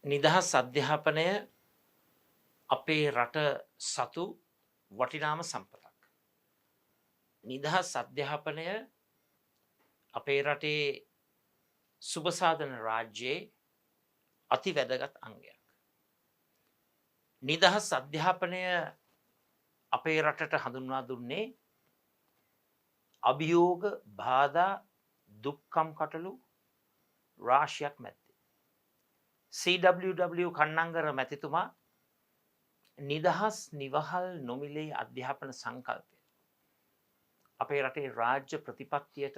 නිදහස් අධ්‍යාපනය අපේ රට සතු වටිනාම සම්පතක්. නිදහස් අධ්‍යාපනය අපේ රටේ සුබසාධන රාජ්‍යයේ අති වැදගත් අංගයක්. නිදහස් අධ්‍යාපනය අපේ රටට හඳුන්වා දුන්නේ අභියෝග, බාධා, දුක්කම් කටළු රාශියක් මැද්දේ. CWW Kannangara මැතිතුමා නිදහස්, නිවහල්, නොමිලේ අධ්‍යාපන සංකල්පය අපේ රටේ රාජ්‍ය ප්‍රතිපත්තියට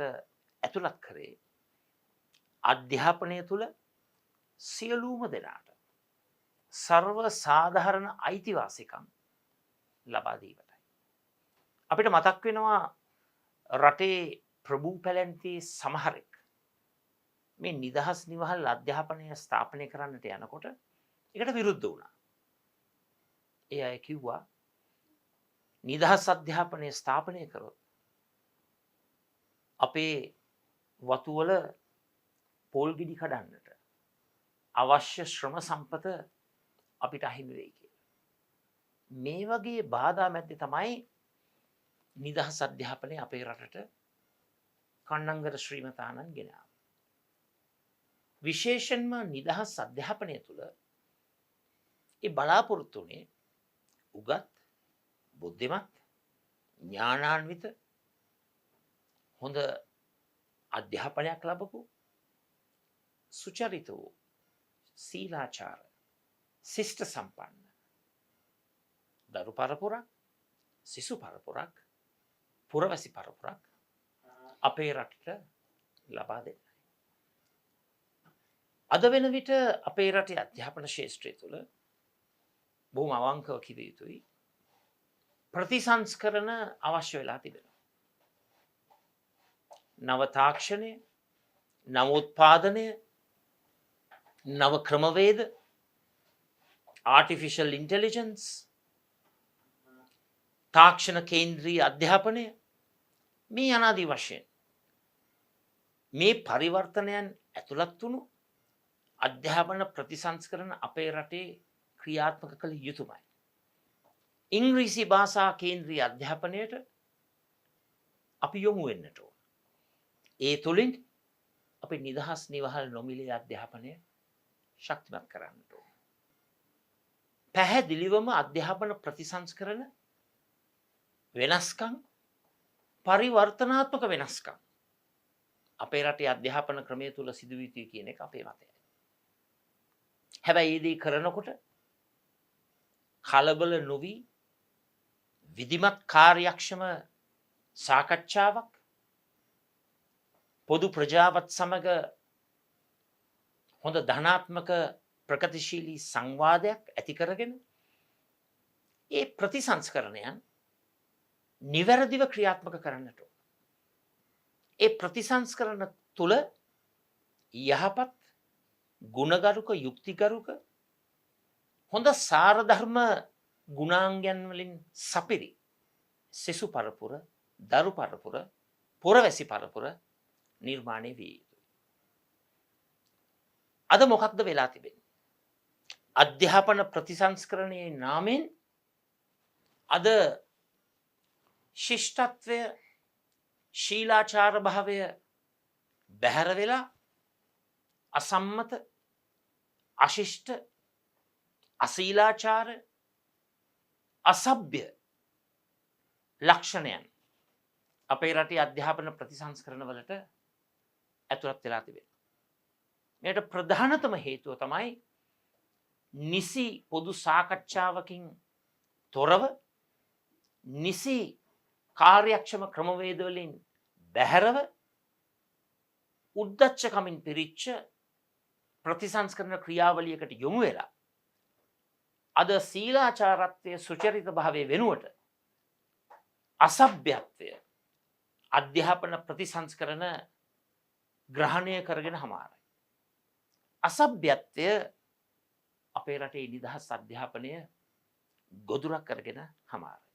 ඇතුළත් කරේ අධ්‍යාපනය තුළ සියලුම දෙනාට සර්ව සාධාරණ අයිතිවාසිකම් ලබා දීමටයි. අපිට මතක් වෙනවා රටේ ප්‍රභූ පැලැන්තියේ සමහරෙක් මේ නිදහස් නිවහල් අධ්‍යාපනය ස්ථාපනය කරන්නට යනකොට ඒකට විරුද්ධ වුණා. ඒ අය කිව්වා නිදහස් අධ්‍යාපනය ස්ථාපනය කරොත් අපේ වතුවල පොල් ගෙඩි කඩන්නට අවශ්‍ය ශ්‍රම සම්පත අපිට අහිමි වෙයි කියලා. මේ වගේ බාධා මැද්දේ තමයි නිදහස් අධ්‍යාපනය අපේ රටට කන්නංගර ශ්‍රීමතානන් ගෙන ආවේ. විශේෂයෙන්ම නිදහස් අධ්‍යාපනය තුළ ඒ බලාපොරොත්තු වුණේ උගත්, බුද්ධිමත්, ඥානාන්විත, හොඳ අධ්‍යාපනයක් ලැබපු, සුචරිත වූ, සීලාචාර ශිෂ්ට සම්පන්න දරු පරපුරක්, සිසු පරපුරක්, පුරවැසි පරපුරක් අපේ රටට ලබා දෙන්නයි. අද වෙන විට අපේ රටේ අධ්‍යාපන ක්ෂේත්‍රය තුළ බොහොම අවංකව කිව යුතුයි, ප්‍රතිසංස්කරණ අවශ්‍ය වෙලා තිබෙනවා. නව තාක්ෂණය, නවෝත්පාදනය, නව ක්‍රමවේද, ආටිෆිෂල් ඉන්ටෙලිජන්ස්, තාක්ෂණ කේන්ද්‍රීය අධ්‍යාපනය, මේ අනාදී වශයෙන් මේ පරිවර්තනයන් ඇතුළත් වුණු අධ්‍යාපන ප්‍රතිසංස්කරණ අපේ රටේ ක්‍රියාත්මක කළ යුතුමයි. ඉංග්‍රීසි භාෂා කේන්ද්‍රීය අධ්‍යාපනයට අපි යොමු වෙන්නට ඕන. ඒ තුළින් අපි නිදහස්, නිවහල්, නොමිලේ අධ්‍යාපනය ශක්තිමත් කරන්නට ඕන. පැහැදිලිවම අධ්‍යාපන ප්‍රතිසංස්කරණ වෙනස්කම්, පරිවර්තනාත්මක වෙනස්කම් අපේ රටේ අධ්‍යාපන ක්‍රමය තුළ සිදු විය යුතුයි කියන එක අපේ මතයයි. හැබැයි ඒ දේ කරනකොට කලබල නොවී විධිමත් කාර්යක්ෂම සාකච්ඡාවක්, පොදු ප්‍රජාවත් සමග හොඳ ධනාත්මක ප්‍රගතිශීලී සංවාදයක් ඇති කරගෙන ඒ ප්‍රතිසංස්කරණයන් නිවැරදිව ක්‍රියාත්මක කරන්නට ඕන. ඒ ප්‍රතිසංස්කරණ තුළ යහපත්, ගුණගරුක, යුක්තිගරුක, හොඳ සාරධර්ම ගුණාංගයන් වලින් සපිරි සිසු පරපුර, දරු පරපුර, පුරවැසි පරපුර නිර්මාණය විය යුතුයි. අද මොකක්ද වෙලා තිබෙන්නේ? අධ්‍යාපන ප්‍රතිසංස්කරණයේ නාමයෙන් අද ශිෂ්ටත්වය, ශීලාචාර භාවය බැහැර වෙලා අසම්මත, අශිෂ්ට, අසීලාචාර, අසභ්‍ය ලක්ෂණයන් අපේ රටේ අධ්‍යාපන ප්‍රතිසංස්කරණ වලට ඇතුළත් වෙලා තිබෙනවා. මෙයට ප්‍රධානතම හේතුව තමයි නිසි පොදු සාකච්ඡාවකින් තොරව, නිසි කාර්යක්ෂම ක්‍රමවේද වලින් බැහැරව, උද්දච්චකමින් පිරිච්ච ප්‍රතිසංස්කරණ ක්‍රියාවලියකට යොමු වෙලා අද සීලාචාරත්වය, සුචරිත භාවය වෙනුවට අසභ්‍යත්වය අධ්‍යාපන ප්‍රතිසංස්කරණ ග්‍රහණය කරගෙන හමාරයි. අසභ්‍යත්වය අපේ රටේ නිදහස් අධ්‍යාපනය ගොදුරක් කරගෙන හමාරයි.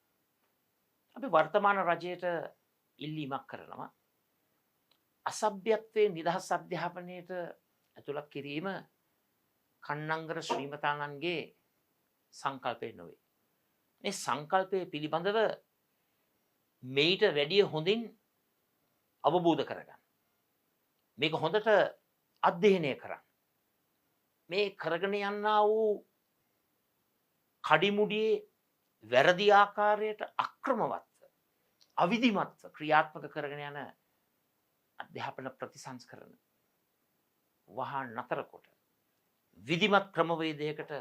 අපි වර්තමාන රජයට ඉල්ලීමක් කරනවා, අසභ්‍යත්වයේ නිදහස් අධ්‍යාපනයට ඇතුළත් කිරීම කන්නංගර ශ්‍රීමතානන්ගේ සංකල්පය නොවේ. මේ සංකල්පය පිළිබඳව මෙයිට වැඩිය හොඳින් අවබෝධ කරගන්න. මේක හොඳට අධ්‍යයනය කරන්න. මේ කරගෙන යන්නා වූ කඩිමුඩියේ වැරදි ආකාරයට අක්‍රමවත්ව අවිධිමත්ව ක්‍රියාත්මක කරගෙන යන අධ්‍යාපන ප්‍රතිසංස්කරණ වහා නතර කොට විධිමත් ක්‍රමවේදයකට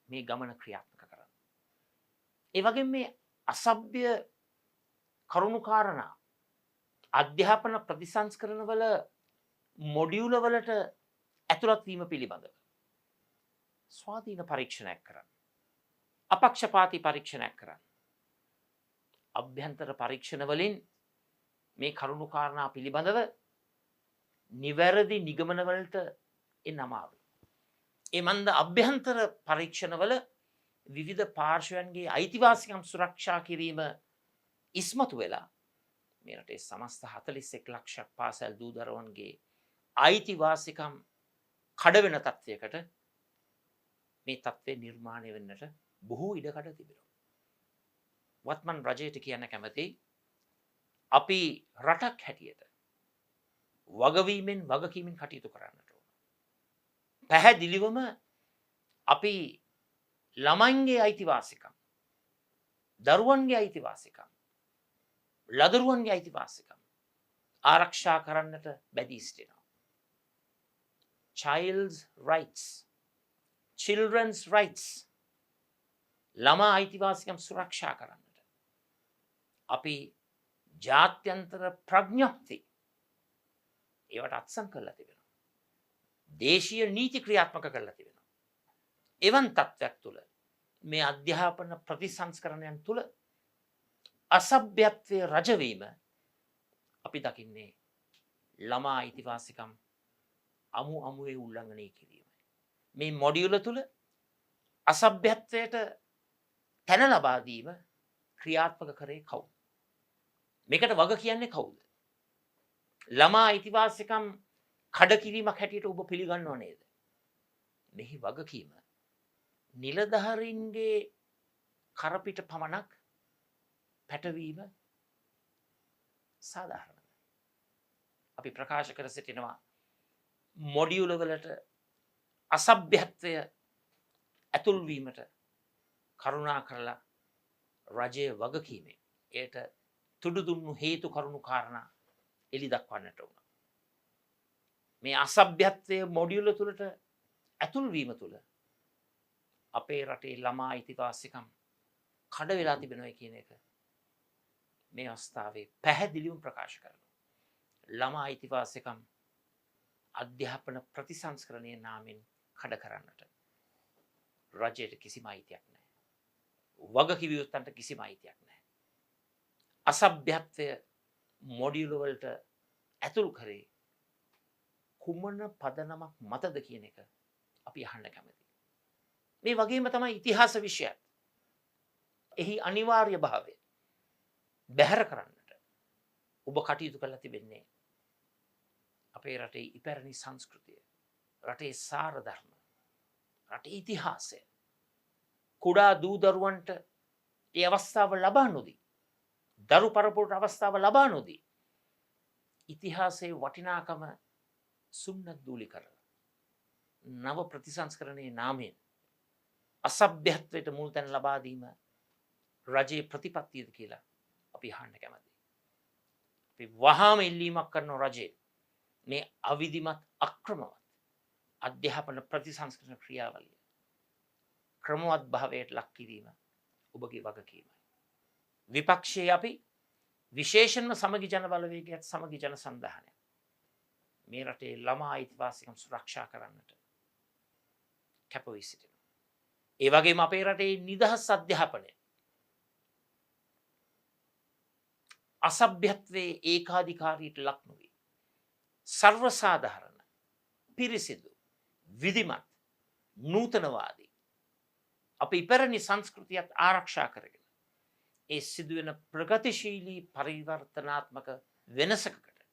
මේ ගමන ක්‍රියාත්මක කරන්න. ඒ වගේම මේ අසභ්‍ය කරුණු කාරණා අධ්‍යාපන ප්‍රතිසංස්කරණවල මොඩියුල වලට ඇතුළත් වීම පිළිබඳව ස්වාධීන පරීක්ෂණයක් කරන්න. අපක්ෂපාතී පරීක්ෂණයක් කරන්න. අභ්‍යන්තර පරීක්ෂණ වලින් මේ කරුණු කාරණා පිළිබඳව නිවැරදි නිගමනවලට එන්න අමාරුයි. ඒ මන්ද අභ්‍යන්තර පරීක්ෂණවල විවිධ පාර්ශ්වයන්ගේ අයිතිවාසිකම් සුරක්ෂා කිරීම ඉස්මතු වෙලා මේ රටේ සමස්ත 41 ලක්ෂයක් පාසල් දූ දරුවන්ගේ අයිතිවාසිකම් කඩ වෙන තත්ත්වයකට මේ තත්ත්වය නිර්මාණය වෙන්නට බොහෝ ඉඩකඩ තිබෙනවා. වත්මන් රජයට කියන්න කැමති, අපි රටක් හැටියට වගවීමෙන් වගකීමෙන් කටයුතු කරන්නට ඕන. පැහැදිලිවම අපි ළමයින්ගේ අයිතිවාසිකම්, දරුවන්ගේ අයිතිවාසිකම්, ලදරුවන්ගේ අයිතිවාසිකම් ආරක්ෂා කරන්නට බැඳී සිටිනවා. Child's rights, children's rights, ළමා අයිතිවාසිකම් සුරක්ෂා කරන්නට අපි ජාත්‍යන්තර ප්‍රඥප්ති ඒවට අත්සන් කරලා තිබෙනවා. දේශීය නීති ක්‍රියාත්මක කරලා තිබෙනවා. එවන් තත්ත්වයක් තුළ මේ අධ්‍යාපන ප්‍රතිසංස්කරණයන් තුළ අසභ්‍යත්වය රජවීම අපි දකින්නේ ළමා අයිතිවාසිකම් අමු අමුවේ උල්ලංඝනය කිරීමයි. මේ මොඩියුල තුළ අසභ්‍යත්වයට තැන ලබා දීම ක්‍රියාත්මක කරේ කවුද? මේකට වග කියන්නේ කවුද? ළමා අයිතිවාසිකම් කඩ කිරීමක් හැටියට ඔබ පිළිගන්නව නේද? මෙහි වගකීම නිලධාරීන්ගේ කරපිට පමණක් පැටවීම සාධාරණද? අපි ප්‍රකාශ කර සිටිනවා, මොඩියුල වලට අසභ්‍යත්වය ඇතුල් වීමට කරුණා කරලා රජය වගකීමෙන් එයට තුඩු දුන්නු හේතු කරුණු කාරණා එලි දක්වන්නට ඕන. මේ අසභ්‍යත්වය මොඩියුල තුළට ඇතුල් වීම තුළ අපේ රටේ ළමා අයිතිවාසිකම් කඩ වෙලා තිබෙනවා කියන එක මේ අවස්ථාවේ පැහැදිලිවම ප්‍රකාශ කරනවා. ළමා අයිතිවාසිකම් අධ්‍යාපන ප්‍රතිසංස්කරණය නාමෙන් කඩ කරන්නට රජයට කිසිම අයිතියක් නැහැ. වගකිව යුත්තන්ට කිසිම අයිතියක් නැහැ. අසභ්‍යත්වය මොඩියුල වලට ඇතුල් කරේ කුමන පදනමක් මතද කියන එක අපි අහන්න කැමතියි. මේ වගේම තමයි ඉතිහාස විෂයත්. එහි අනිවාර්ය භාවය බැහැර කරන්නට ඔබ කටයුතු කරලා තිබෙන්නේ අපේ රටේ ඉපැරණි සංස්කෘතිය, රටේ සාර ධර්ම, රටේ ඉතිහාසය කුඩා දූ දරුවන්ට ඒ අවස්ථාව ලබා නොදී, දරු පරපුරට අවස්ථාව ලබා නොදී, ඉතිහාසයේ වටිනාකම සුන්නත් දූලි කරලා නව ප්‍රතිසංස්කරණයේ නාමයෙන් අසභ්‍යත්වයට මුල් තැන ලබා දීම රජයේ ප්‍රතිපත්තියද කියලා අපි අහන්න කැමතියි. අපි වහාම ඉල්ලීමක් කරන රජයේ මේ අවිධිමත් අක්‍රමවත් අධ්‍යාපන ප්‍රතිසංස්කරණ ක්‍රියාවලිය ක්‍රමවත් භාවයට ලක් කිරීම ඔබගේ වගකීමයි. විපක්ෂයේ අපි, විශේෂයෙන්ම සමගි ජන බලවේගයත් සමගි ජන සන්ධානය, මේ රටේ ළමා අයිතිවාසිකම් සුරක්ෂා කරන්නට කැප වී සිටිනවා. ඒ වගේම අපේ රටේ නිදහස් අධ්‍යාපනය අසභ්‍යත්වයේ ඒකාධිකාරීට ලක් නොවී සර්වසාධාරණ, පිරිසිදු, විධිමත්, නූතනවාදී අපේ ඉපැරණි සංස්කෘතියත් ආරක්ෂා කරගෙන ඒ සිදුවෙන ප්‍රගතිශීලී පරිවර්තනාත්මක වෙනසකකට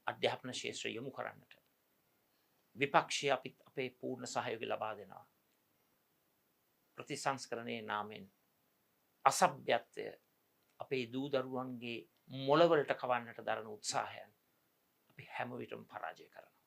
අධ්‍යාපන ක්ෂේත්‍රය යොමු කරන්නට විපක්ෂය අපිත් අපේ පූර්ණ සහයෝගය ලබා දෙනවා. ප්‍රතිසංස්කරණයේ නාමයෙන් අසභ්‍යත්වය අපේ දූ දරුවන්ගේ මොළවලට කවන්නට දරන උත්සාහයන් අපි හැම විටම පරාජය කරනවා.